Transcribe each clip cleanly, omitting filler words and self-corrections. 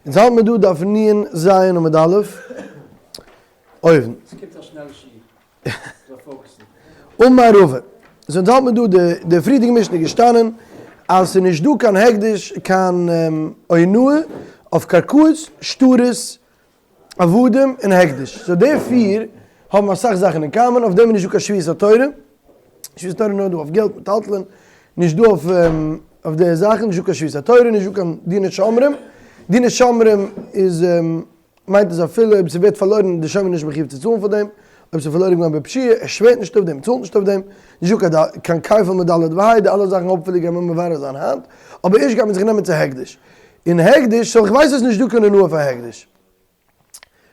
אונז האלט מיר דא דף נ ז עמוד א', אויבן. ס'קומט א שנעלע שיעור. זאל פאוקעסן. אמר רבא, סאו אונז האלט מיר דא די די פריערדיגע משנה איז געשטאנען אז ס'איז נישט דא קיין הקדש קיין אונאה אויף קרקעות, שטרות, עבדים און הקדש. סאו די פיר האבן אסאך זאכן אין common, אויף דעם איז נישט דא קיין שבועת התורה, שבועת התורה איז נאר דא אויף געלט מטלטלין, נישט דא אויף אויף די זאכן, נישט דא קיין שבועת התורה, נישט דא קיין דיני שומרים, דיני שומרים איז מיינט אז אפילו אויב ס'ווערט פארלוירן איז די שומר נישט מחיוב צו צאלן פאר דעם, אויב ס'איז פארלוירן געווארן בפשיעה, ער שווערט נישט אויף דעם, צאלט נישט אויף דעם, נישט דא קיין כפל מד' וה', די אלע זאכן hopefully גייען מיר מברר זיין היינט, אבער ערשט גייט מען זיך נעמען צו הקדש. און הקדש, so איך ווייס אז נישט דא קיין אונאה פאר הקדש.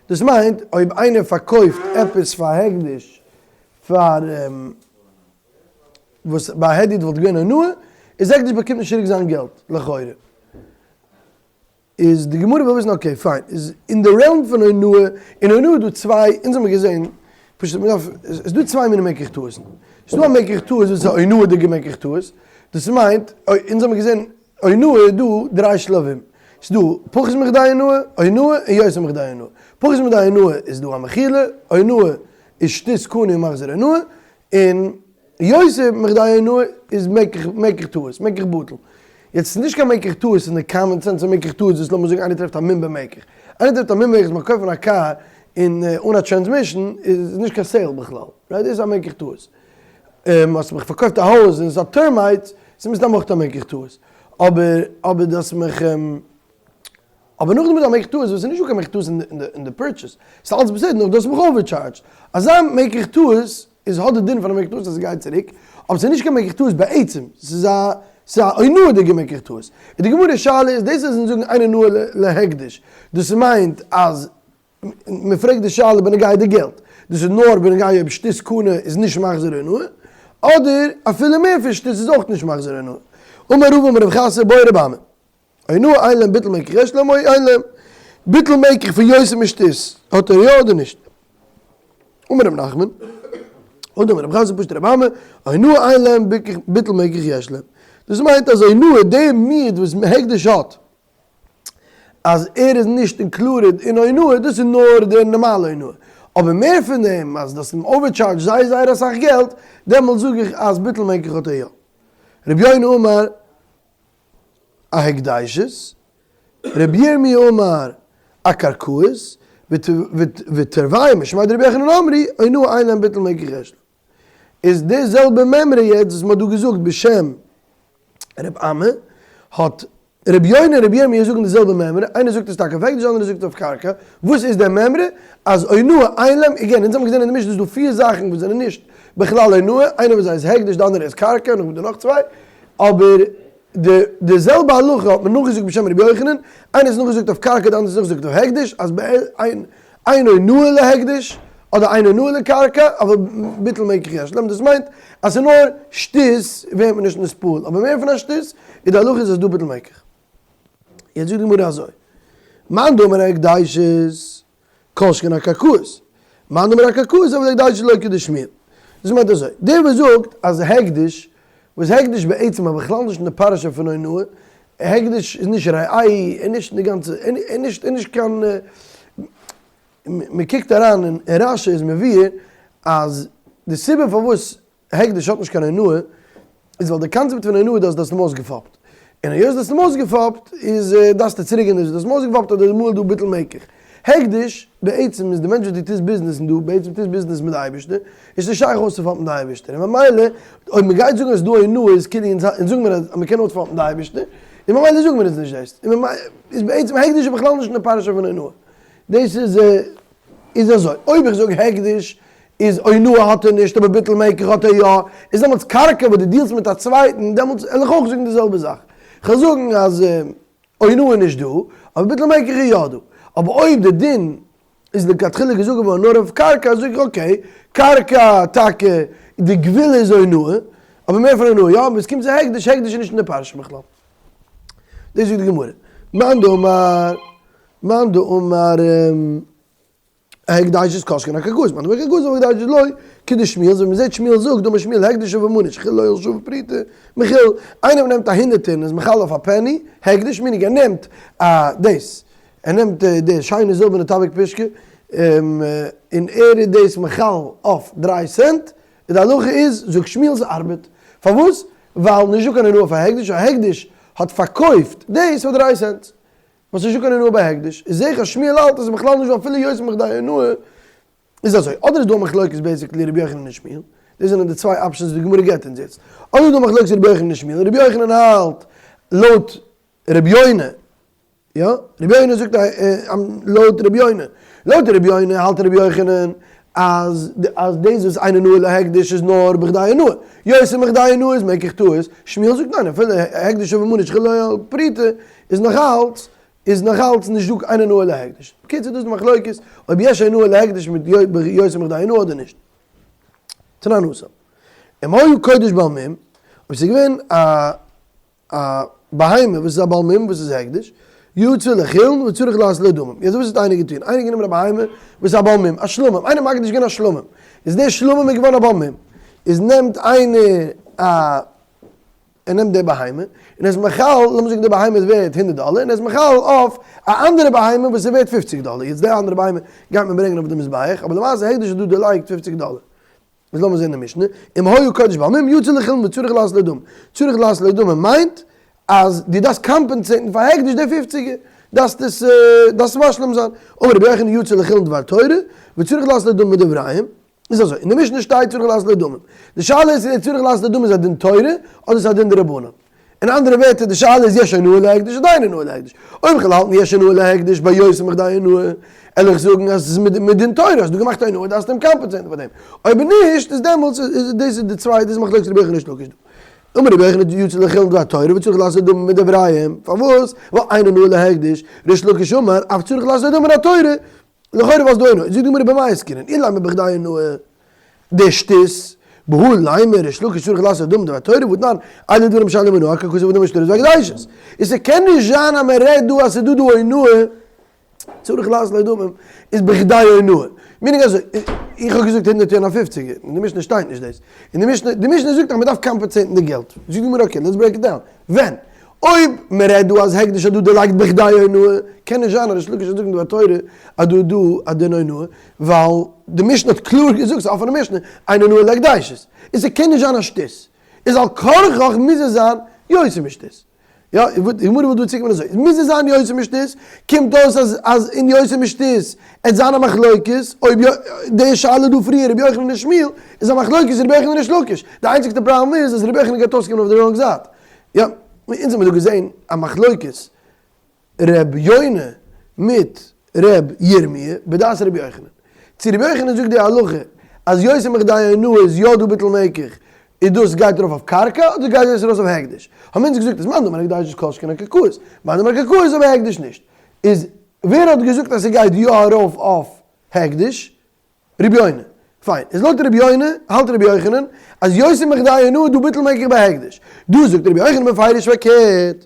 דאס מיינט אויב איינער פארקויפט עפעס פאר הקדש פאר וואס ביי א הדיוט וואלט געווען אונאה, איז הקדש באקומט נישט צוריק זיין געלט, לכאורה. איז די גמרא וויל וויסן okay fine, איז אין די realm פון אונאה, אין אונאה איז דא צוויי, אונז האמיר געזען, פשוט מען דארף, עס איז דא צוויי מיני מקח טעות'ן, עס איז דא א מקח טעות וואס איז א אונאה'דיגע מקח טעות, דאס מיינט, אונז האמיר געזען אונאה איז דא דריי שלבים, ס'איז דא פחות מכדי אונאה, אונאה און יותר מכדי אונאה. פחות מכדי אונאה איז דא א מחילה, אונאה איז שטות קנה ומחזיר אונאה, און יותר מכדי אונאה איז מקח טעות, מקח בטל. יעצט ס'איז נישט קיין מקח טעות אין די common sense א מקח טעות וואס לאמיר זאגן איינער טרעפט א מום במקח. איינער טרעפט א מום במקח זאל מען קויפן א קאר און אן א transmission איז נישט קיין sale בכלל. right? דאס איז א מקח טעות. האסט מיך פארקויפט א הויז און עס האט termites, ס'איז מסתם אויך א מקח טעות. אבער אבער דו האסט מיך אבער נאכדעם איז דא א מקח טעות וואס איז נישט דא קיין מקח טעות אין די purchase, ס'איז אלץ בסדר נאר דו האסט מיך overcharged. אזא מקח טעות איז האט די דין פון א מקח טעות אז ס'גייט צוריק, אבער ס'איז נישט קיין מקח טעות בעצם, ס'איז א ס'איז א אונאה'דיגע מקח טעות. און די גמרא שאלה איז דאס אז אונז זאגן אין אונאה להקדש, דאס מיינט אז מען פרעגט די שאלה בנוגע די געלט, דאס איז נאר בנוגע אויב שטות קנה איז נישט מחזיר אונאה, אדער אפילו מער פון שטות איז אויך נישט מחזיר אונאה. אמר רבא אמר רב חסא בעי רבי אמי, אונאה אין להם ביטול מקח יש להם או אין להם, ביטול מקח פון יותר משטות האט ער יא אדער נישט? אמר רב נחמן, אדער אמר רב חסא פשט רבי אמי, אונאה אין להם ביטול מקח יש להם. דאס מיינט אז אונאה, די מיעוט וואס הקדש האט, אז ער איז נישט included אין אונאה, דאס איז נאר די נארמאלע אונאה, אבער מער פון דעם אז דאס אים overcharge זייער זייער אסאך געלט, דעמאלטס זאג איך אז ביטול מקח האט ער יא. רבי יונה אמר אהקדשות, רבי ירמי' אמר אקרקעות, ותרוייהו משמיה דרבי יוחנן אמרי, אונאה אין להם ביטול מקח יש להם. איז די זעלבע מימרא יעצט וואס מען האט דא געזאגט בשם רב אמי, האט רבי יונה און רבי ירמי' זאגן די זעלבע מימרא, איינער זאגט עס טאקע אויף הקדש, די אנדערע זאגט עס אויף קרקע, וואס איז דער מימרא? אז אונאה אין להם, again, אונז האבן געזען אין די משנה איז דא פיר זאכן וואס זענען נישט בכלל אונאה, איינער פון זיי איז הקדש, די אנדערע איז קרקע, נאכדעם איז דא נאך צוויי, אבער די די זעלבע הלכה האט מען נאכגעזאגט בשם רבי יוחנן, איינער איז נאכגעזאגט אויף קרקע די אנדערע איז נאכגעזאגט אויף הקדש, אז אין אונאה להקדש, אדער אין אונאה לקרקע, אבל ביטול מקח יש להם, דאס מיינט אז ס'איז נאר שטות ווערט מען נישט נתפעל, אבער מער פון א שטות איז די הלכה איז אז דא ביטול מקח. יעצט זאגט די גמרא אזוי, מאן דאמר הקדשות כל שכן הקרקעות, מאן דאמר הקרקעות אבל הקדשות לא כדשמואל. דאס מיינט אזוי, דער וואס זאגט אז הקדש, וואס הקדש בעצם האט בכלל נישט אין די פרשה פון אונאה, הקדש איז נישט ראי', ער נישט אין די גאנצע, ער נישט ער נישט קיין, מען קוקט אריין אין רשי איז מבואר אז די סיבה פארוואס הקדש האט נישט קיין אונאה איז ווייל די קאנצעפט פון אונאה איז אז דו האסט אים אויסגעפאפט, און היות דו האסט אים אויסגעפאפט איז דארפסטו צוריק געבן דאס וואס דו האסט אים אויסגעפאפט אדער אמאל דא ביטול מקח. הקדש, בעצם איז די מענטש וואס דו טוסט ביזנעס און דו בעצם טוסט ביזנעס מיט די אייבערשטער, איז נישט שייך אויסצופאפן די אייבערשטער, און ממילא אויב מען גייט זאגן אז ס'איז דא אונאה איז כאילו אונז זאגן מיר אז מען קען אויספאפן די אייבערשטער, און ממילא זאגן מיר אונז נישט דאס, און ממילא איז בעצם הקדש איז בכלל נישט אין די פרשה פון אונאה. דאס איז איז אזוי, אויב איך זאג הקדש איז אונאה האט ער נישט אבער ביטול מקח האט ער יא, איז דעמאלטס קרקע וואס דו deal סט מיט א צווייטן, דעמאלטס וועל איך אויך זאגן די זעלבע זאך. כ'וועל זאגן אז אונאה איז נישט דא, אבער ביטול מקח איז יא דא. אבער אויב די דין איז לכתחילה געזאגט געווארן נאר אויף קרקע, זאג איך okay, קרקע טאקע, די גבילה איז אונאה, אבער מער פון אונאה יא, אבער עס קומט צו הקדש, הקדש איז נישט אין די פרשה בכלל. דאס זאגט די גמרא. מאן דאמר, מאן דאמר. הקדשות כל שכן הקרקעות, מאן דאמר קרקעות אבל הקדשות לא, כדשמואל, אזוי ווי מ'זעט שמואל זאגט, דאמר שמואל הקדש שווה מנה שחיללו על שווה פרוטה, מחיל, איינער נעמט א הונדערטער און איז מחלל אויף א פעני, הקדש meaning ער נעמט א דאס, ער נעמט די שיינע זילבערנע טאביק פושקע, און ער איז דאס מחלל אויף דריי סענט, און די הלכה איז, זאגט שמואל ס'ארבעט, פארוואס? ווייל נישט דא קיין הונאה פאר הקדש, א הקדש האט פארקויפט דאס פאר דריי סענט. וואס נישט דא קיין הונאה ביי הקדש, איז זעה איך אז שמואל האלט אז ס'איז בכלל נישט דא אפילו יותר מכדי הונאה, איז אזוי, אדער איז דא א מחלוקת basically רבי יוחנן און שמואל, דאס זענען די צוויי options וואס די גמרא געבט אונז יעצט, אדער איז דא א מחלוקת רבי יוחנן און שמואל, רבי יוחנן האלט לויט רבי יונה, יא, רבי יונה זאגט לויט רבי יונה, לויט רבי יונה האלט רבי יוחנן אז אז דאס וואס אין אונאה להקדש איז נאר בכדי אונאה, יותר מכדי אונאה איז מקח טעות, שמואל זאגט ניין אפילו הקדש שווה מנה שחיללו על פרוטה איז נאכאלץ איז נאכאלץ נישט דא קיין אונאה להקדש. בקיצור דאס איז די מחלוקת אויב יש אונאה להקדש מיט יותר מכדי אונאה אדער נישט. תנן התם. אם היה קודש בעל מום, אויב ס'איז געווען א א בהמה וואס איז א בעל מום וואס איז הקדש, יצא לחולין וצריך לעשות לו דמים. יעצט וואס האט איינער געטון? איינער האט גענומען א בהמה וואס איז א בעל מום, א שלמים, איינער מקדיש געווען א שלמים, איז דער שלמים איז געווארן א בעל מום, איז נעמט איינער א, ער נעמט די בהמה, און ער איז מחלל, לאמיר זאגן די בהמה איז ווערט הונדערט דאלער, און ער איז מחלל אויף א אנדערע בהמה וואס איז ווערט פופציג דאלער, יעצט די אנדערע בהמה גייט מען ברענגען אויף די מזבח, אבער למעשה הקדש האט דא דערלייגט פופציג דאלער. איז לאמיר זעהן די משנה, אם היה קודש בעל מום יצא לחולין וצריך לעשות לו דמים, צריך לעשות לו דמים מיינט אז דו דארפסט compensate ן פאר הקדש די פופציגער, דארפסט עס דארפסט משלים זיין, אמר רבי יוחנן יצא לחולין דבר תורה וצריך לעשות לו דמים מדבריהם, איז אזוי, אין די משנה שטייט צריך לעשות לו דמים, די שאלה איז צו די צריך לעשות לו דמים איז א דין תורה אדער ס'איז א דין דרבנן. אין אנדערע ווערטער, די שאלה איז יש אונאה להקדש אדער אין אונאה להקדש. אויב איך וועל האלטן יש אונאה להקדש ביי יותר מכדי אונאה, על איך זאגן אז עס איז מדין תורה, האסט דו געמאכט אונאה דארפסטו אים compensate ן פאר דעם. אויב נישט, איז דעמאלטס איז דאס איז די צוויי, דאס איז מחלוקת רבי יוחנן ריש לקיש דא. אמר רבי יוחנן יצא לחולין דבר תורה וצריך לעשות דמים מדבריהם, פארוואס? ווייל אין אונאה להקדש, ריש לקיש אמר, אף צריך לעשות דמים מן התורה, לכאורה וואס דא אונאה? זאגט די גמרא במאי עסקינן, אילימא בכדי אונאה די שטות, בהא לימא ריש לקיש צריך לעשות דמים מדבר תורה והתנן, אלו דברים שאין להם אונאה הקרקעות והדמים והשטרות והקדשות. איז ס'קען נישט זיין אז מען רעדט דא אז ס'איז דא דא אונאה, צריך לעשות לו דמים, איז בכדי אונאה. meaning אזוי, איך האב געזאגט הונדערט און א פופציגער, אין די משנה שטייט נישט דאס. אין די משנה, די משנה זאגט אז מען דארף compensate ן די געלט. זאגט די גמרא okay, let's break it down. ווען? אויב מען רעדט דא אז הקדש האט דא דערלייגט בכדי אונאה, קען נישט זיין אז ריש לקיש זאל זאגן דבר תורה אז דא איז דא א דין אונאה, ווייל די משנה האט קלאר געזאגט, ס'איז א אפענע משנה, אין אונאה להקדשות. און ס'קען נישט זיין א שטות. איז על כרחך מוז עס זיין יותר משתות. יא, די גמרא וויל דא צוקומען אזוי, מוז עס זיין יותר משתות, קומט אויס אז אז אין יותר משתות עט זיין א מחלוקת, אויב יא, די שאלה דא פריער רבי יוחנן און שמואל, איז א מחלוקת רבי יוחנן און ריש לקיש, די איינציגסטע פראבלעם איז אז רבי יוחנן גייט אויסקומען אויף די wrong זייט. יא, אונז האמיר דא געזען א מחלוקת ר' יונה מיט ר' ירמי' בדעת ר' יוחנן. צו ר' יוחנן זאגט די הלכה אז יותר מכדי אונאה איז יא דא ביטול מקח, איז דאס גייט ארויף אויף קרקע אדער גייט דאס ארויס אויף הקדש? האבן אונז געזאגט אז מאן דאמר הקדש איז כל שכן הקרקעות, מאן דאמר קרקעות אבער הקדש נישט. איז ווער האט געזאגט אז ס'גייט יא ארויף אויף הקדש? רבי יונה. פיין. איז לויט רבי יונה, האלט רבי יוחנן, אז יותר מכדי אונאה איז דא ביטול מקח בהקדש. דא זאגט רבי יוחנן בפירוש פארקערט.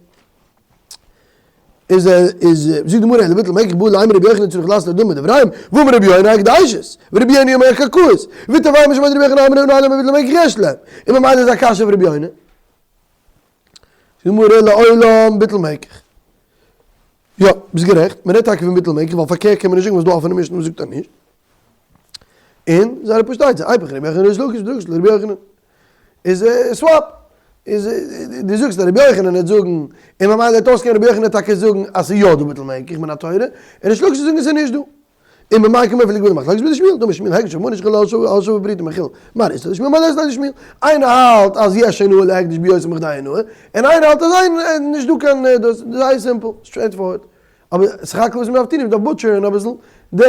איז איז זאגט די גמרא אלא ביטול מקח בעי לימא רבי יוחנן צריך לעשות לו דמים מדבריהם, ואמר רבי יונה הקדשות, ורבי ירמי' אומר קרקעות, ותרוייהו משמיה דרבי יוחנן אמרי אונאה אין להם וביטול מקח יש להם. און ממילא איז א קשיא אויף רבי יונה. זאגט די גמרא לעולם ביטול מקח. יא, ביסט גערעכט, מען רעדט טאקע פון ביטול מקח, ווייל פארקערט קען מען נישט זאגן וואס דא אפענע משנה וואס זאגט אז נישט. און זייער פשט איז, איפכא רבי יוחנן ריש לקיש דרש לרבי יוחנן. איז swap. איז דו זאגסט אז רבי יוחנן וועט זאגן, און ממילא וועט אויסקומען רבי יוחנן וועט טאקע זאגן אז ס'איז יא דא ביטול מקח מן התורה, און ריש לקיש וועט זאגן אז ס'איז נישט דא. און במאי קמיפלגי במחלוקת בדשמואל, דאמר שמואל הקדש שווה מנה שחיללו על שווה פרוטה מחיל, מר אית ליה דשמואל מר לית ליה דשמואל, איינער האלט אז יש אונאה להקדש ביותר מכדי אונאה, און איינער האלט אז אין נישט דא קיין דאס, איז זייער simple, straightforward, אבער סך הכל וואס מ'דארף טון איז מ'דארף butcher ן אביסל די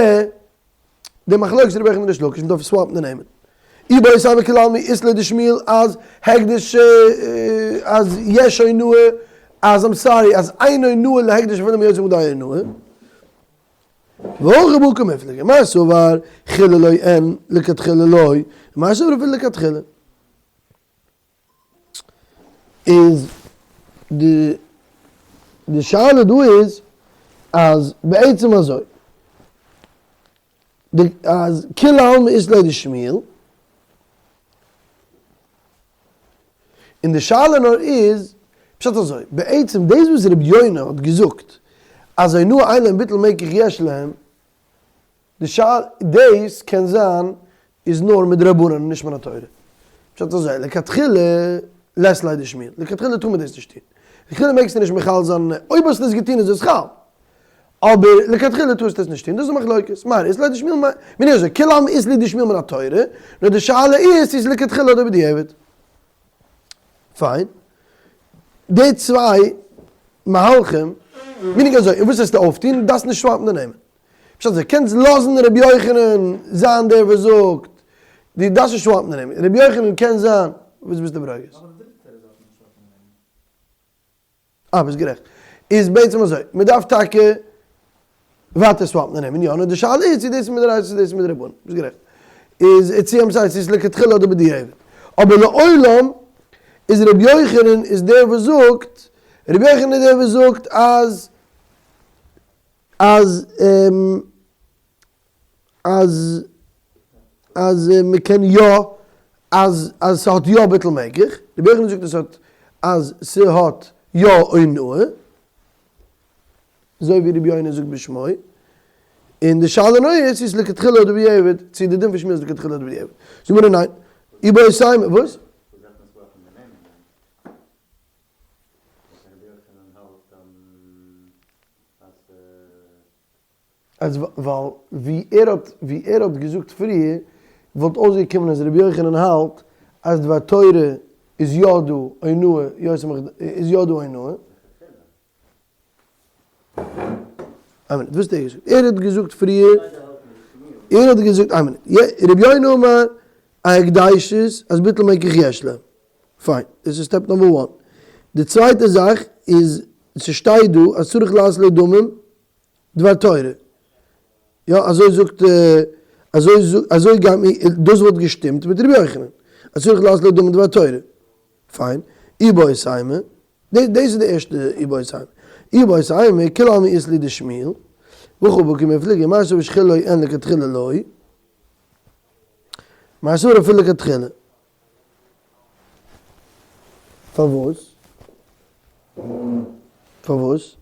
די מחלוקת רבי יוחנן און ריש לקיש, מ'דארף swap ן די נעמען. איבעית אימא כולי עלמא אית להו דשמואל אז הקדש אז יש אונאה אז I'm sorry אז אין אונאה להקדש אפילו ביותר מכדי אונאה. והכא בהא קמיפלגי, מר סבר חיללו אין לכתחילה לא, ומר סבר אפילו לכתחילה. איז די די שאלה דא איז אז בעצם אזוי. אז כולי עלמא אית ליה דשמואל, און די שאלה נאר איז, פשט אזוי, בעצם דאס וואס רבי יונה האט געזאגט אז אונאה אין להם ביטול מקח יש להם, די שאלה, דאס קען זיין איז נאר מדרבנן און נישט מן התורה. פשט אזוי, לכתחילה לית ליה דשמואל, לכתחילה טאר מען דאס נישט טון. לכתחילה מעגסטו נישט מחלל זיין, אויב האסטו עס געטון איז עס חל. אבער לכתחילה טארסטו עס נישט טון, דאס איז מחלוקת. מר אית ליה דשמואל מר, מיר נישט אזוי, כולי עלמא אית להו דשמואל מן התורה, נאר די שאלה איז צו עס איז לכתחילה אדער בדיעבד. פיין. די צוויי מהלכים, meaning אזוי, און וואס וועסטו אויפטון? דארפסט נישט swap ן די נעמען. פשט אזוי, קענסט לאזן רבי יוחנן זיין דער וואס זאגט, דו דארפסט נישט swap ן די נעמען, רבי יוחנן קען זיין, וואס ביסטו ברוגז? אה, ביסט גערעכט. איז בעצם אזוי, מען דארף טאקע ווייטער swap ן די נעמען, יא, נאר די שאלה איז צו דאס איז מדאורייתא צו דאס איז מדרבנן, ביסט גערעכט. איז צו I'm sorry, צו ס'איז לכתחילה אדער בדיעבד. אבער לעולם איז רבי יוחנן איז דער וואס זאגט, רבי יוחנן איז דער וואס זאגט אז אז אז אז מען קען יא אז אז ס'האט יא ביטול מקח, רבי יוחנן זאגט עס האט אז ס'האט יא אונאה, אזוי ווי רבי יונה זאגט בשמו, און די שאלה נאר איז צו ס'איז לכתחילה אדער בדיעבד, צו די דין פון שמואל איז לכתחילה אדער בדיעבד. זאגט גמרא ניין, איבעית אימא, וואס? אז ווייל ווי ער האט ווי ער האט געזאגט פריער וואלט אויסגעקומען אז רבי יוחנן האלט אז דבר תורה איז יא דא אונאה יותר מכדי איז יא דא אונאה. איין מינוט וואס האט ער געזאגט? ער האט געזאגט פריער ער האט געזאגט איין מינוט רבי יונה אמר א הקדשות אז ביטול מקח יש להם. פיין, דאס איז step number one. די צווייטע זאך איז, ס'שטייט דא אז צריך לעשות לו דמים דבר תורה. יא, אזוי זאגט, אזוי זאגט, אזוי גייט מיר, דאס וואלט געשטימט מיט רבי יוחנן. אז צריך לעשות לו דמים דבר תורה. פיין, איבעית אימא, דאס איז די ערשטע איבעית אימא. איבעית אימא, כולי עלמא אית להו דשמואל, והכא בקמיפלגי, מר סבר שחיללו אין לכתחילה לא. מר סבר אפילו לכתחילה. פארוואס? פארוואס?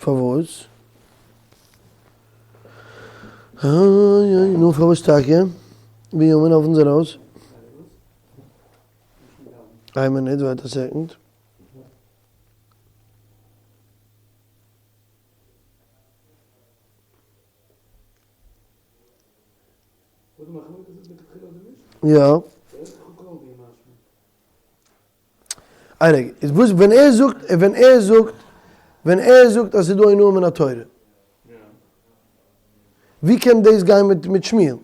פארוואס? איי איי נו פארוואס טאקע? בנימין העלפן זיי ארויס. איין מינוט wait a second. יא. איין רגע, איז וואס ווען ער זאגט, ווען ער זאגט, ווען ער זאגט אז ס'איז דא אונאה מן התורה, ווי קען דאס גיין מיט מיט שמואל?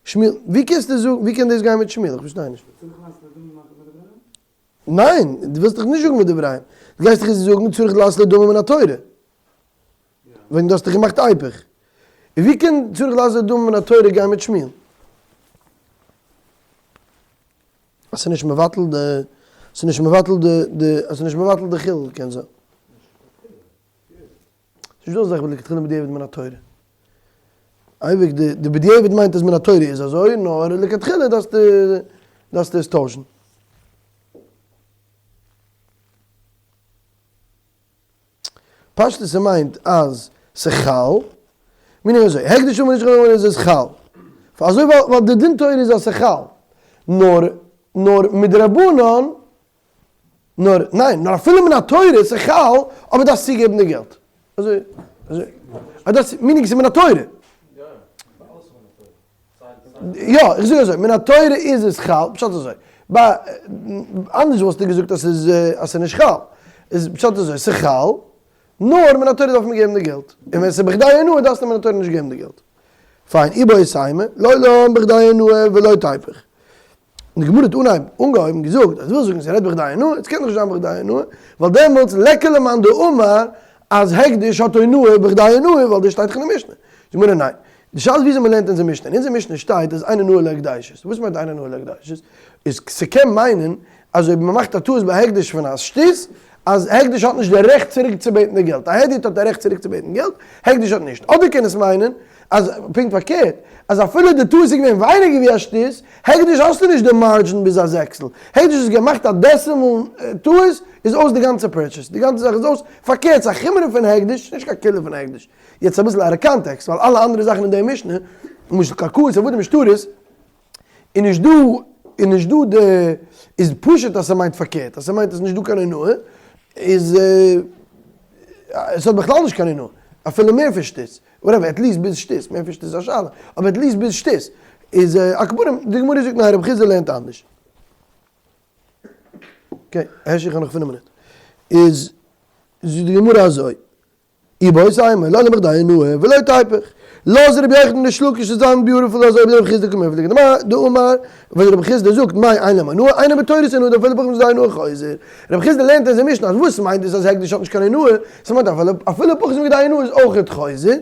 שמואל, ווי קענסטו זאגן, ווי קען דאס גיין מיט שמואל? איך פארשטיי נישט. ניין, דו ווילסט דאך נישט זאגן מדבריהם, דו גייסט דאך יעצט זאגן צריך לעשות לו דמים מן התורה, וועגן דו האסט דאך געמאכט היפך, און ווי קען צריך לעשות לו דמים מן התורה גיין מיט שמואל? אז ס'איז נישט מבטל די, ס'איז נישט מבטל די, די, אז ס'איז נישט מבטל די חילול קען זיין. ס'נישט דא אזא זאך ווי לכתחילה בדיעבד מן התורה. אייביג די די בדיעבד מיינט אז מן התורה איז אזוי, נאר לכתחילה דארפסטו דארפסטו עס טוישן. פשטות ס'מיינט אז ס'חל, meaning אזוי, הקדש אמר נישט חל איז עס חל. אזוי ווייל די דין תורה איז אז ס'חל. נאר נאר מדרבנן נאר, ניין, נאר אפילו מן התורה איז ס'חל, אבער דארפסט צוגעבן די געלט. אזוי, אזוי. אז דאס, meaning ס'איז מן התורה. יא, איך זאג אזוי, מן התורה איז עס חל, פשט אזוי. ביי, אנדערש וואלסטו געזאגט אז ס'איז, אז ס'איז נישט חל. איז פשט אזוי, ס'חל, נאר מן התורה דארף מען געבן די געלט. און ווען ס'איז בכדי אונאה דארפסטו מן התורה נישט געבן די געלט. פיין, איבעית אימא, לעולם בכדי אונאה ולא תיפוך. און די גמרא האט אנהייב אנגעהויבן געזאגט אז ווילסט זאגן ס'רעדט בכדי אונאה, עס קען דאך נישט זיין בכדי אונאה, ווייל דעמאלטס ליכא למאן דאמר אז הקדש האט אונאה בכדי אונאה ווייל דאס שטייט דאך אין די משנה. זאגט די גמרא ניין. די שאלה איז וויאזוי מ'לערנט אונזער משנה. אין אונזער משנה שטייט אז אין אונאה להקדשות. וואס מיינט אין אונאה להקדשות? איז ס'קען מיינען אז אויב מ'מאכט א טעות ביי הקדש פון א שטות, אז הקדש האט נישט די רעכט צוריק צו בעטן די געלט. א הדיוט האט א רעכט צוריק צו בעטן געלט, הקדש האט נישט. אדער קען עס מיינען אז פונקט פארקערט, אז אפילו די טעות איז געווען ווייניגער ווי א שטות, הקדש האסטו נישט די margin ביז א זעקסל. הקדש האסט געמאכט א decimal טעות, איז אויס די גאנצע purchase. די גאנצע זאך איז אויס. פארקערט, ס'איז א חומרא פון הקדש, נישט קיין קולא פון הקדש. יעצט אביסל out of context, ווייל אלע אנדערע זאכן אין די משנה, למשל קרקעות עבדים שטרות, איז נישט דא, איז נישט דא די, איז פשוט אז ס'מיינט פארקערט, אז ס'מיינט אז נישט דא קיין אונאה, איז עס האט בכלל נישט קיין אונאה, אפילו מער פון שטות, whatever, at least ביז שטות, מער פון שטות איז א שאלה, אבער at least ביז שטות, איז על כל פנים, די גמרא זאגט ניין רב חסדא לערנט אנדערש. okay, הערש איך האב נאך פינף מינוט. איז זאגט די גמרא אזוי. איבעית אימא, לא למכדי אונאה ולא תיפוך. לאז רבי יוחנן און ריש לקיש צו זיין beautiful אזוי ווי רבי חסדא קמיפלגי דמאי דאמר ווען רבי חסדא זאגט מאי אין להם אונאה אינה בתורת אונאה דאפילו פחות מכדי אונאה חוזר. רבי חסדא לערנט אין זיין משנה אז וואס מיינט דאס אז הקדש האט נישט קיין אונאה? ס'מיינט אפילו אפילו פחות מכדי אונאה איז אויכעט חוזר.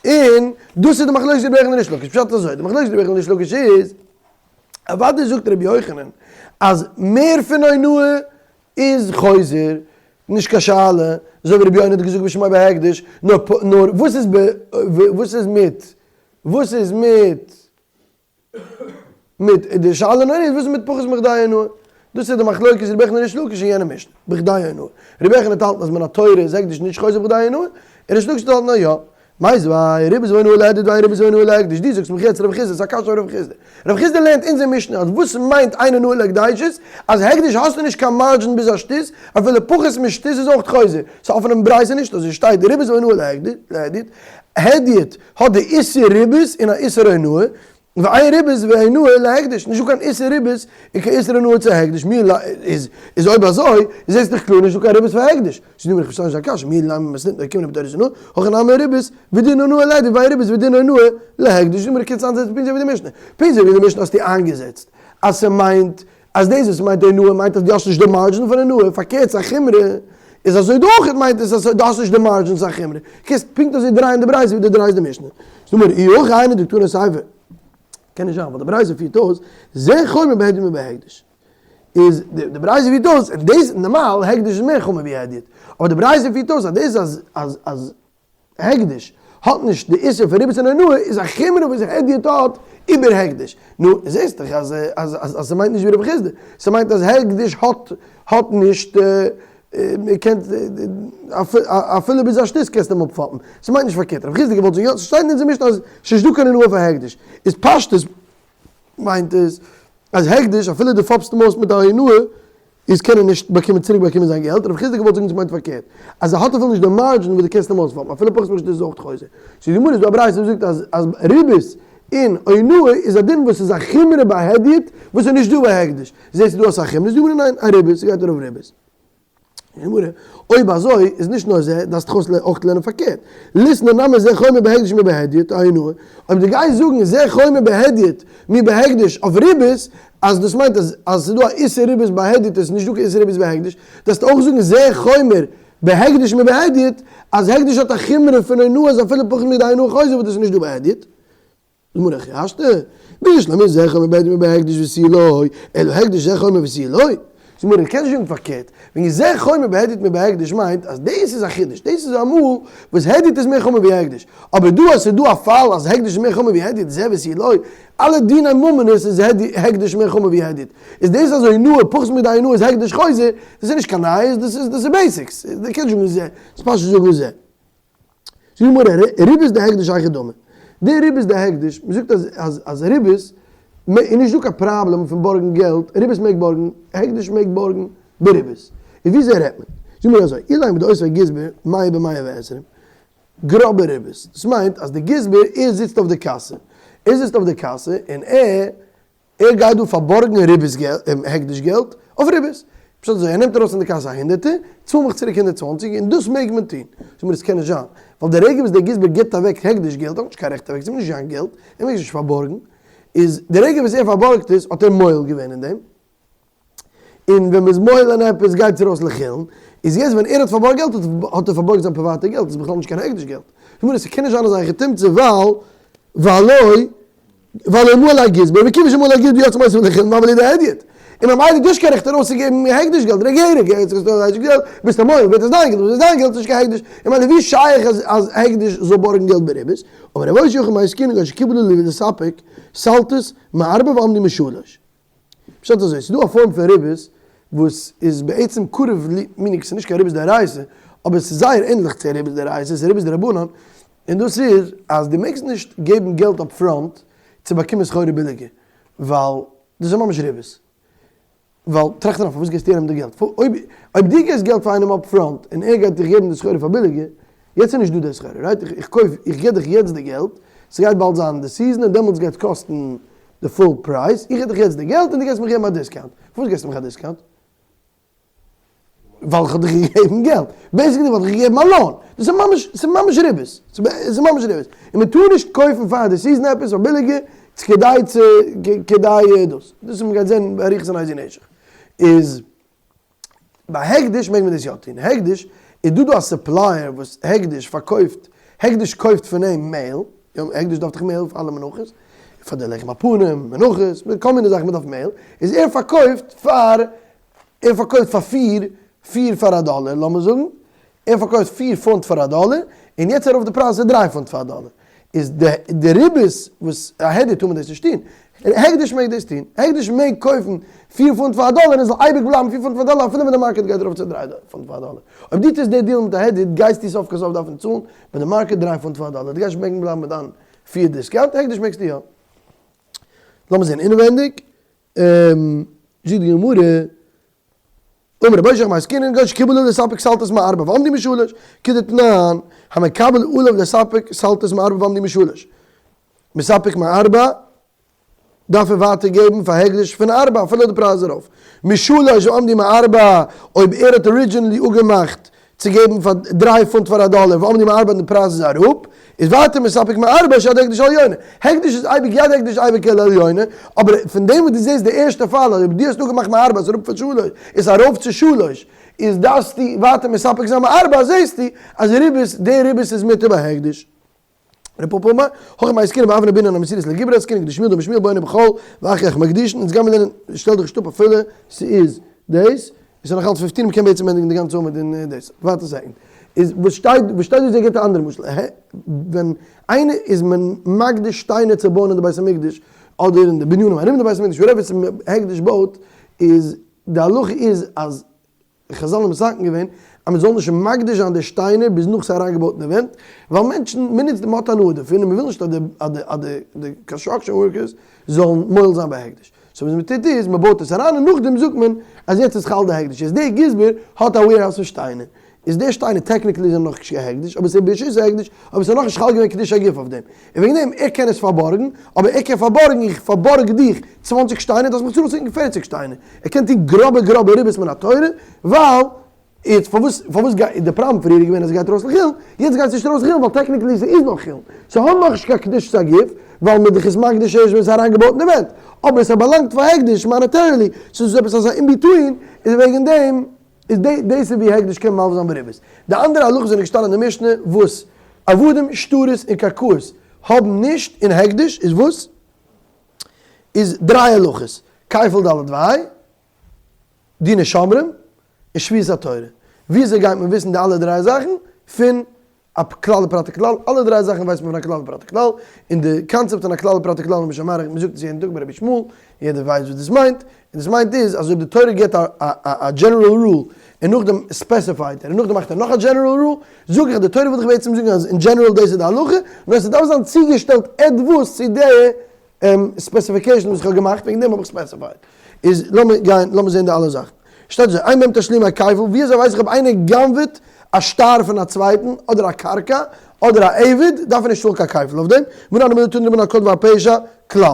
און דאס איז די מחלוקת רבי יוחנן און ריש לקיש. פשט אזוי, די מחלוקת רבי יוחנן און ריש לקיש איז, אוודאי זאגט רבי יוחנן אז מער פון אונאה איז חוזר, נישט קיין שאלה, אזוי ווי רבי יונה האט געזאגט בשמו בהקדש, נאר נאר וואס איז ב וואס איז מיט וואס איז מיט מיט די שאלה נאר איז וואס איז מיט פחות מכדי אונאה, דאס איז די מחלוקת רבי יוחנן ריש לקיש אין יענע משנה, בכדי אונאה, רבי יוחנן האט האלטן אז מן התורה איז הקדש נישט חוזר בכדי אונאה, און ריש לקיש האט האלטן אז יא. מיתיבי, ריבית ואונאה להדיוט ואין ריבית ואונאה להקדש, דו זאגסט מיך יעצט רב חסדא, ס'איז א קשיא אויף רב חסדא. רב חסדא לערנט אונזער משנה אז וואס מיינט אין אונאה להקדשות, אז הקדש האסטו נישט קיין margin ביז א שטות, אפילו פחות משטות איז אויך חוזר. ס'איז אפענעם ברייתא נישט אזוי שטייט ריבית ואונאה להדיוט, הדיוט האט די איסור ריבית און א איסור אונאה, ואין ריבית ואונאה להקדש, נישטא קיין איסור ריבית און קיין איסור אונאה צו הקדש, מי ל איז איז אויב אזוי זעסט דאך קלאר נישטא קיין ריבית פאר הקדש, ס'איז נאר איך פארשטיי נישט דיין קשיא, מי לימא מתניתין אוקימנא בתורת אונאה, הכא נמי ריבית ודין אונאה להדיוט ואין ריבית ודין אונאה להקדש, זאג מיר קענסט איינזעצן פונקט אזוי ווי די משנה, פונקט אזוי ווי די משנה האסטו איינגעזעצט אז ס'מיינט אז דאס וואס מיינט אונאה מיינט אז דו האסט נישט די margin פון אונאה, פארקערט ס'א חומרא, איז אזוי דא אויך מיינט עס אז דו האסט נישט די margin ס'א חומרא, קענסט פונקט אזוי דרייען די ברייתא ווי דו דרייסט די משנה. זאג מיר אי הכי היינו דקתני סיפא, קען נישט זיין ווייל די ברייתא פירט אויס זה חומר בהדיוט מבהקדש, איז די ברייתא פירט אויס און דאס נארמאל הקדש איז מער חמור ווי הדיוט, אבער די ברייתא פירט אויס אז דאס אז אז אז הקדש האט נישט די איסור פון ריבית און אונאה איז א חומרא וואס הדיוט האט איבער הקדש. נו, זעסט דאך אז אז אז ס'מיינט נישט ווי רבי חסדא. ס'מיינט אז הקדש האט האט נישט מ'קען אפילו ביז א שטות קענסטו אים אפפאפן. ס'מיינט נישט פארקערט. רבי חסדא געוואלט זאגן יא, ס'שטייט אין אונזער משנה אז ס'נישט דא קיין אונאה פאר הקדש. איז פשטות מיינט עס אז הקדש אפילו דו פאפסט אים אויס מיט א אונאה איז קען ער נישט באקומען צוריק באקומען זיין געלט, רב חסדא געוואלט זאגן ס'מיינט פארקערט, אז ער האט אפילו נישט די margin וואס דו קענסט אים אויספאפן, אפילו פחות משטות איז אויך חוזר. ס'איז גמרא איז דא א ברייתא וואס זאגט אז אז ריבית און אונאה איז א דין וואס איז א חומרא ביי הדיוט וואס איז נישט דא ביי הקדש, זעסטו דא אז ס'איז א חומרא, זאגט די גמרא ניין, א ריבית, ס'גייט ארויף ריבית. גמרא, אויב אזוי איז נישט נאר זה, דארפסט דאך אויך לערנען פארקערט. ליתני נמי זה חומר בהקדש מבהדיוט, אונאה, אויב דו גייסט זאגן זה חומר בהדיוט מבהקדש אויף ריבית, אז דאס מיינט אז אז ס'איז דא א איסור ריבית ביי הדיוט איז נישט דא קיין איסור ריבית ביי הקדש, דארפסטו אויך זאגן זה חומר בהקדש מבהדיוט, אז הקדש האט א חומרא פון אונאה אז אפילו פחות מכדי אונאה חוזר וואס דאס איז נישט דא ביי הדיוט. גמרא הכי השתא, בשלמא זה חומר בהדיוט מבהקדש ותו לא, אלא הקדש זה חומר ותו לא. זאגט גמרא, קענסט נישט זאגן פארקערט, וועגן זה חומר בהדיוט מבהקדש מיינט אז דאס איז א חידוש, דאס איז אמאל וואס הדיוט איז מער חמור ווי הקדש, אבער דא אז ס'איז דא א פאל אז הקדש איז מער חמור ווי הדיוט זה ותו לא, אלע דיני ממונות איז הקדש מער חמור ווי הדיוט, איז דאס אז אונאה פחות מכדי אונאה איז הקדש חוזר, דאס איז נישט קיין נייעס, דאס איז דאס איז basics, דו קענסט נישט זאגן זה, ס'איז פשוט זאגן זה. זאגט די גמרא, ריבית דהקדש היכי דמי. די ריבית דהקדש, מען זאגט אז אז אז ריבית, איז נישט דא קיין פראבלעם פון בארגן געלט, ריבית מעג בארגן, הקדש מעג בארגן בריבית. איז וויאזוי רעדט מען? זאגט די גמרא אזוי, אילימא דאותביה גזבר מאה במאה ועשרים, גראבע ריבית, דאס מיינט אז די גזבר ער זיצט אויף די קאסע, ער זיצט אויף די קאסע און ער ער גייט דא פארבארגן ריבית געלט, הקדש געלט, אויף ריבית. פשט אזוי, ער נעמט ארויס פון די קאסע א הונדערטער, צאל מיך צוריק 120, און דאס מעג מען טון. זאג מיר, עס קען נישט זיין. ווייל די רגע וואס דער גזבר גיבט אוועק הקדש געלט, ער האט נישט קיין רעכט אוועק, ס'איז נישט זיין געלט, ער מעג עס נישט פארבארגן. איז די רגע וואס ער פארבארגט עס, האט ער מועל געווען אין דעם. און ווען מ'איז מועל אין עפעס גייט עס ארויס לחולין. איז יעצט ווען ער האט פארבארגט געלט, האט ער פארבארגט זיין פריוואטע געלט, עס איז בכלל נישט קיין הקדש געלט. זאג מיר, עס קען נישט זיין אזא היכי תמצא, ווייל. והלא והלא מעה להגזבר, וכיוון שמעה להגזבר יצא מוסר לחולין והוה ליה דהדיוט. און ממילא דו האסט קיין רעכט ארויסצוגעבן הקדש געלט, רגע רגע, יעצט האסטו הקדש געלט, ביסט א מוהל, ווערט עס דיין געלט, וואס איז דיין געלט איז נישט קיין הקדש, און ממילא ווי שייך אז אז הקדש זאל בארגן געלט בריבית, אמר רב אושעיא הכא במאי עסקינן כגון שקיבל עליו לספק סלתות מארבע ועמדו משלש. פשט אזוי, ס'איז דא א פארם פון ריבית וואס איז בעצם קרוב meaning ס'איז נישט קיין ריבית דאורייתא, אבער ס'איז זייער ענדליך צו א ריבית דאורייתא, ס'איז ריבית דרבנן, און דאס איז אז דו מעגסט נישט געבן געלט up front צו באקומען סחורה ביליגער, ווייל דאס איז ממש ריבית. ווייל טראכט אריין פארוואס געבסטו יענעם די געלט? אויב אויב דו געבסט געלט פאר איינעם up front און ער גייט דיך געבן די סחורה פאר ביליגער, יעצט איז נישט דא די סחורה, right? איך קויף, איך גיב דיך יעצט די געלט, ס'גייט באלד זיין די season און דעמאלטס גייט קאסטן די full price, איך גיב דיך יעצט די געלט און דו גייסט מיך געבן א discount. פארוואס געבסטו מיך א discount? ווייל איך האב דיך געגעבן געלט. basically ווייל איך געגעבן א loan. דאס איז ממש, ס'איז ממש ריבית. ס'איז ממש ריבית. און מען טאר נישט קויפן פאר די season עפעס פאר ביליגער, כדי צו, כדי דאס. דאס איז מ'גייט זען באריכות אין איזה נשך. איז ביי הקדש מעג מען דאס יא טון. הקדש איז דא דא א supplier וואס הקדש פארקויפט, הקדש קויפט פון אים מעהל, יא הקדש דארף דאך מעהל פאר אלע מנחות, פאר די לחם הפנים, מנחות, כל מיני זאכן מ'דארף מעהל, איז ער פארקויפט פאר ער פארקויפט פאר פיר, פיר פאר א דאלער לאמיר זאגן, ער פארקויפט פיר פונט פאר א דאלער, און יעצט ארויף די פרייז צו דריי פונט פאר א דאלער. איז די די ריבית וואס א הדיוט טאר מען דאס נישט טון. הקדש מעג דאס טון. הקדש מעג קויפן פיר פונט פאר א דאלער און עס זאל אייביג בלייבן פיר פונט פאר א דאלער אפילו ווען די market גייט ארויף צו דריי פונט פאר א דאלער. אויב דו טוסט די deal מיט א הדיוט גייסטו סוף כל סוף דארפן צאלן ביי די market דריי פונט פאר א דאלער. דו גייסט נישט מעגן בלייבן מיט דיין פיר discount. הקדש מעגסטו יא. לאמיר זען אינעווענדיג. זאגט די גמרא, אמר רבי אושעיא במאי עסקינן כגון שקיבל עליו לספק סלתות מארבע ועמדו משלש, כדתנן, המקבל עליו לספק סלתות מארבע ועמדו משלש, מספק מארבע דארף ער ווייטער געבן פאר הקדש פון ארבע אפילו די פרייז איז ארויף, משלש ועמדו מארבע אויב ער האט originally אפגעמאכט צו געבן פאר דריי פונט פאר א דאלער ועמדו מארבע און די פרייז איז אראפ, איז ווייטער מספק מארבע שיד הקדש עליונה. הקדש איז אייביג יד הקדש אייביג על העליונה, אבער פון דעם וואס דו זעסט די ערשטע פאל אז אויב דו האסט אפגעמאכט מארבע איז אראפ פון שלש איז ארויף צו שלש איז דארפסטו ווייטער מספק זיין מארבע זעסטו אז ריבית די ריבית איז מותר בהקדש. ר' פפא אמר, הכא במאי עסקינן באבני בנין המסורות לגברי עסקינן כדשמואל דאמר שמואל בונה בחול ואחר כך מקדישין, אונז גיימיר לערנען שטעל דיך נישט אפ אפילו ס'איז דאס, עס איז נאך אלץ fifteen מ'קען בעצם ענדיגן די גאנצע עמוד אין דאס, ווארט א second, איז וואס שטייט וואס שטייט דא זי גיבט א אנדערע משל, ווען איינער איז מקדיש שטיינער צו בויען אין די בית המקדש אדער אין די בנינים ארום די בית המקדש whatever ס'הקדש בויט איז די הלכה איז אז חזל האבן מתקן געווען אז מען זאל נישט מקדיש זיין די שטיינער ביז נאך ס'איז אריינגעבויט אין די ווענט, ווייל מענטשן, מען נוצט, מען האט הנאה דערפון און מען וויל נישט אז די אז די אז די construction workers זאלן מועל זיין בהקדש. so וואס מען טוט איז, מען בויט עס אריין און נאכדעם זאגט מען אז יעצט איז חל די הקדש. יעצט דער גזבר האט א warehouse פון שטיינער, איז די שטיינער technically זענען נאך נישט קיין הקדש, אבער ס'איז ברשות ההקדש, אבער ס'איז נאכנישט חל געווען קדוש הגוף אויף דעם. און וועגן דעם, ער קען עס פארבארגן, אבער ער קען פארבארגן, איך פארבארג דיך צוואנציג שטיינער, דארפסט מיך צאלן צוריק פערציג שטיינער. ער קען טון גראבע גראבע ריבית מן התורה, ווייל, יעצט פארוואס, פארוואס גייט, די פראבלעם פריער איז געווען אז עס גייט ארויס לחולין, יעצט גייט עס נישט ארויס לחולין ווייל technically ס'איז נאך חולין. ס'האט נאכנישט קיין קדושת הגוף, ווייל מ'איז דאך עס מקדיש ערשט ווען ס'איז אריינגעבויט אין די ווענט. אבער ס'באלאנגט פאר הקדש monetarily, ס'איז עפעס אזא in between, איז וועגן דעם, איז די דאס איז ווי הקדש קען מלווה זיין בריבית. די אנדערע הלכות זענען געשטאנען אין די משנה וואס עבדים, שטרות און קרקעות האבן נישט אין הקדש איז וואס? איז דריי הלכות, כפל ד' וה', דיני שומרים, און שבועת התורה. וויאזוי גייט מען וויסן די אלע דריי זאכן? פון א כלל ופרט וכלל, אלע דריי זאכן ווייסט מען פון א כלל ופרט וכלל, און די קאנצעפט פון א כלל ופרט וכלל איז משא מ, מען זאגט עס יעדן טאג ביי רבי ישמעאל, יעדער ווייסט וואס דאס מיינט, און דאס מיינט איז אז אויב די תורה גיבט א general rule און נאכדעם specify ט ער און נאכדעם מאכט ער נאך א general rule, זאג איך די תורה וויל דיך בעצם זאגן אז אין general דאס איז די הלכה, נאר ס'דארף זיין צוגעשטעלט עטוואס צו די specification וואס איך האב געמאכט, וועגן דעם האב איך specified. איז לאמיר גיין, לאמיר זען די אלע זאכן. שטייט אזוי, אין בהם תשלומי כפל, ווי אזוי ווייס איך אויב איינער גנב'עט א שטר פון א צווייטן, אדער א קרקע, אדער א עבד, דארף ער נישט צאלן קיין כפל אויף דעם, מנא הני מילי תנו רבנן על כל דבר פשע, כלל.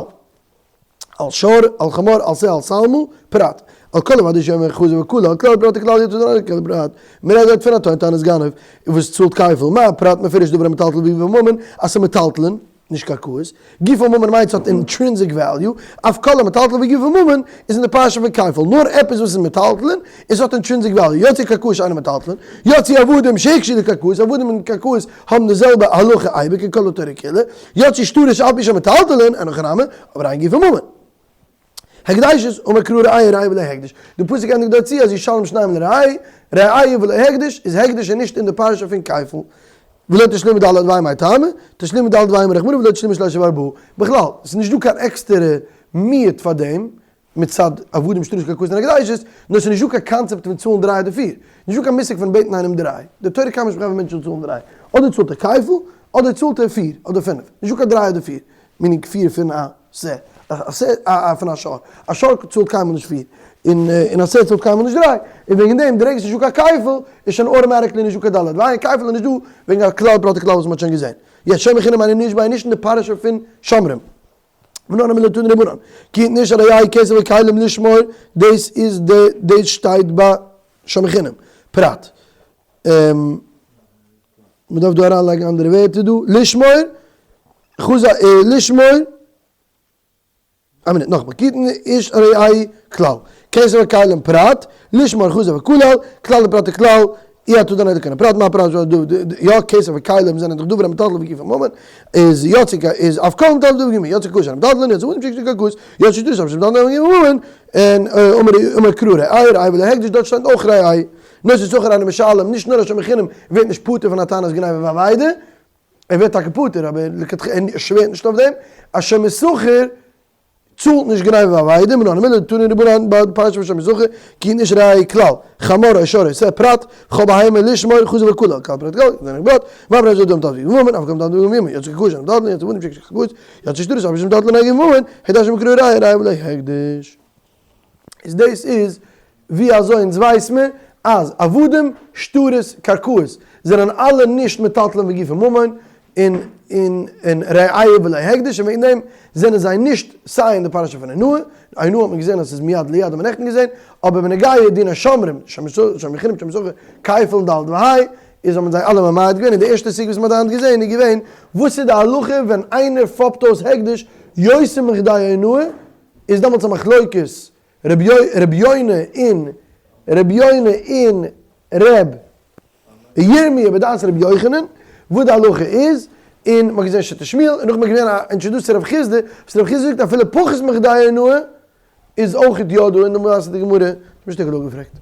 על שור, על חמור, על שה, על שלמה, פרט. על כל דבר דשומר חזר וכלה, על כלל ופרט וכלל יצא דריידל כלל ופרט. מ'רעדט דארט פון א טוען טענת גנב, וואס צאלט כפל, מה פרט מפורש דבר המטלטל והוא ממון, אז ס'מטלטלין. נישט קרקעות, גופו ממון מיינט ס'האט intrinsic value, אף כל המטלטלין וגופו ממון איז אין די פרשה פון כפל, נאר עפעס וואס איז מטלטלין און ס'האט intrinsic value, יוציא קרקעות שאינן מטלטלין, יוציא עבדים שהוקשו לקרקעות, עבדים און קרקעות האבן די זעלבע הלכה אייביג אין כל התורה כולה, יוציא שטרות שאף על פי שמטלטלין, אין הכי נמי, אבער אין גופו ממון. הקדשות, אמר קרא רעהו רעהו ולא הקדש. די פסוק ענדיגט דארט צו אז ישלם שניים לרעהו, רעהו ולא הקדש, איז הקדש איז נישט אין די פרשה פון כפל. ולא תשלימו ד' וה' מאי טעמא, תשלימו ד' וה' אמר רחמנא ולא תשלימו שלשה וארבעה. בכלל, עס איז נישט דא קיין עקסטערע מיעוט פאר דעם, מצד עבדים שטרות קרקעות און הקדשות, נאר עס איז נישט דא קיין קאנצעפט פון צאלן דריי אדער פיר. נישט דא קיין מושג פון בעטן איינעם דריי. די תורה קאן נישט מחייב'ן מענטשן צו צאלן דריי. אדער צאלט ער כפל, אדער צאלט ער פיר, אדער פינף. נישט דא קיין דריי אדער פיר. meaning פיר פון א שה, א שה א פון א שור, א שור צאלט קיינמאל נישט פיר, און און א שה צאלט קיינמאל נישט דריי, און וועגן דעם די רגע ס'איז נישטא קיין כפל איז שוין automatically נישטא קיין ד', ווייל כפל איז נישטא וועגן א כלל פרט וכלל וואס מ'האט שוין געזען. יעצט שומר חינם אינו נשבע איז נישט אין די פרשה פון שומרים. מנא הני מילי תנו רבנן, כי יתן איש על רעהו כסף או כלים לשמור, דאס איז די דאס שטייט ביי שומר חינם. פרט. מען דארף דא אריינלייגן אנדערע ווערטער דא, לשמור, חז א, לשמור, א מינוט, נאכאמאל, כי יתן איש על רעהו כלל, כסף או כלים פרט, לשמור חזר וכלל, כלל ופרט וכלל, אי אתה דן אלא כעין הפרט, מה פרט יא כסף וכלים זענען דאך דברי המטלטל וגופו ממון, איז יצא איז אף כל מטלטל וגופו ממון, יצא כוש המטלטלין, יצא אדם שיקשו ככוס, יצא שטרות אף שמטלטלין וגופו ממון, און אמר קרא רעהו רעהו ולא הקדש, דארט שטייט אויך רעהו. נושא שכר אינו משלם, נישט נאר א שומר חינם ווערט נישט פטור פון א טענת גניבה ואבידה, ער ווערט טאקע פטור אבער לכתחילה ער שווערט נישט אויף דעם, א שומר שכר צאלט נישט גניבה ואבידה, מנא הני מילי דתנו רבנן ביי די פרשה פון שומר שכר, כי נישט ראי' כלל, חמור או שור או שה פרט, וכל בהמה לשמור חזר וכלל, כלל פרט כלל, זענען פרט, מה פרט זו דאם תלוי וממון, אף גם תלוי וממון, יצא ככוש, תלוי, יצא בנים שכ ככוש, יצא שטרות, אף שם תלוי נגד ממון, הקדש מקרא ראי' ראי' ולא הקדש. איז דאס איז ווי אזוי אונז ווייס מיר אז עבדים, שטרות, קרקעות זענען אלע נישט מטלטלין וגופו ממון, און און און רעהו ולא הקדש און וועגן דעם זענען זיי נישט סיי אין די פרשה פון אונאה, אונאה האט מען געזען אז ס'איז מיד ליד האט מען נעכטן געזען, אבער בנוגע דיני שומרים, שומר חינם שומר שכר, כפל און ד' וה', איז האבן זיי אלע ממעט געווען, און די ערשטע סוגיא וואס מען האט היינט געזען איז געווען וואס איז די הלכה ווען איינער פאפט אויס הקדש יותר מכדי אונאה, איז דעמאלטס א מחלוקת ר' יונה און ר' יונה און ר' ירמי' בדעת ר' יוחנן וואס די הלכה איז, און מ'האט געזען שיטת שמואל, און נאכדעם איז געווען א introduce צו רב חסדא, וואס רב חסדא זאגט אפילו פחות מכדי אונאה איז אויך יא דא, און דעמאלטס האט די גמרא דעם שטיקל אפגעפרעגט.